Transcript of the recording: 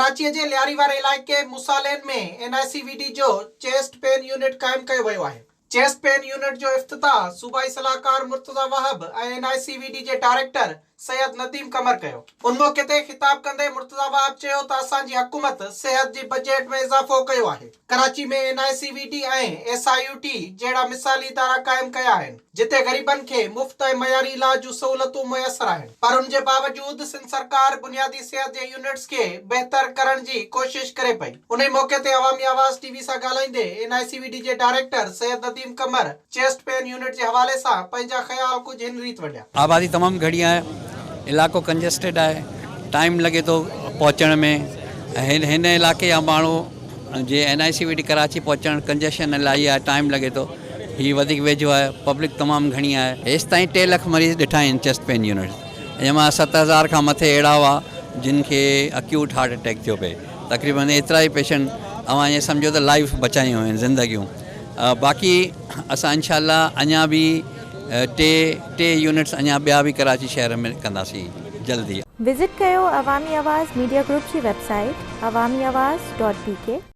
ڪراچيء جي لياري واري علائقي Musa lane ۾ N I C V D جو چيسٽ پين يونٽ قائم ڪيو ويو آهي. چيسٽ پين يونٽ جو افتتاح صوبائي صلاحڪار Murtaza Wahab ۽ N I C V D جي ڊائريڪٽر سيد نديم قمر ڪيو. ان موقعي تي خطاب ڪندي مرتضيٰ وهاب چيو ته اسان جي حڪومت صحت جي بجيٽ ۾ اضافو ڪيو آهي، Karachi ۾ N I C V D ۽ S I U T جهڙا مثالي ادارا قائم ڪيا آهن، جتي غريبن کي مفت ۽ معياري علاج جون سهولتون ميسر آهن پر ان جي باوجود سنڌ سرڪار بنيادي صحت جي يونٽس کي بهتر ڪرڻ جي ڪوشش ڪري پئي. انهي موقعي تي عوامي آواز ٽي وي سان ڳالهائيندي N I C V D جي director Syed Nadeem Qamar chest pain unit جي حوالي سان پنهنجا خيال ڪجهه هن ريت ونڊيا. آبادي تمام گهڻي آهي، علائقو ڪنجسٽيڊ آهي، ٽائيم لڳي ٿو پهچڻ ۾ ۽ هن علائقي جا ماڻهو جي N I C V D Karachi پهچڻ ڪنجيشن الاهي آهي ٽائيم لڳي ٿو هي وڌيڪ ويجهو آهي پبلڪ تمام گهڻي آهي. هيستائين ٽي لک مريض ڏٺا آهن چيسٽ پين يونٽ جنهن مان 7000 کان مٿي اهڙا هئا جن کي اڪيوٽ هارٽ اٽيڪ ٿيو پئي تقريبن ايترا ئي پيشنٽ اوهان ائين سمجهو ته لائيف بچايون آهن زندگيون باقي اسان انشاء الله اڃا به ٽي ٽي يونٽس اڃا ٻيا به ڪراچي شهر ۾ ڪنداسين جلدي. وزٽ ڪيو عوامي آواز ميڊيا گروپ جي web site Awami Awaz dot B K.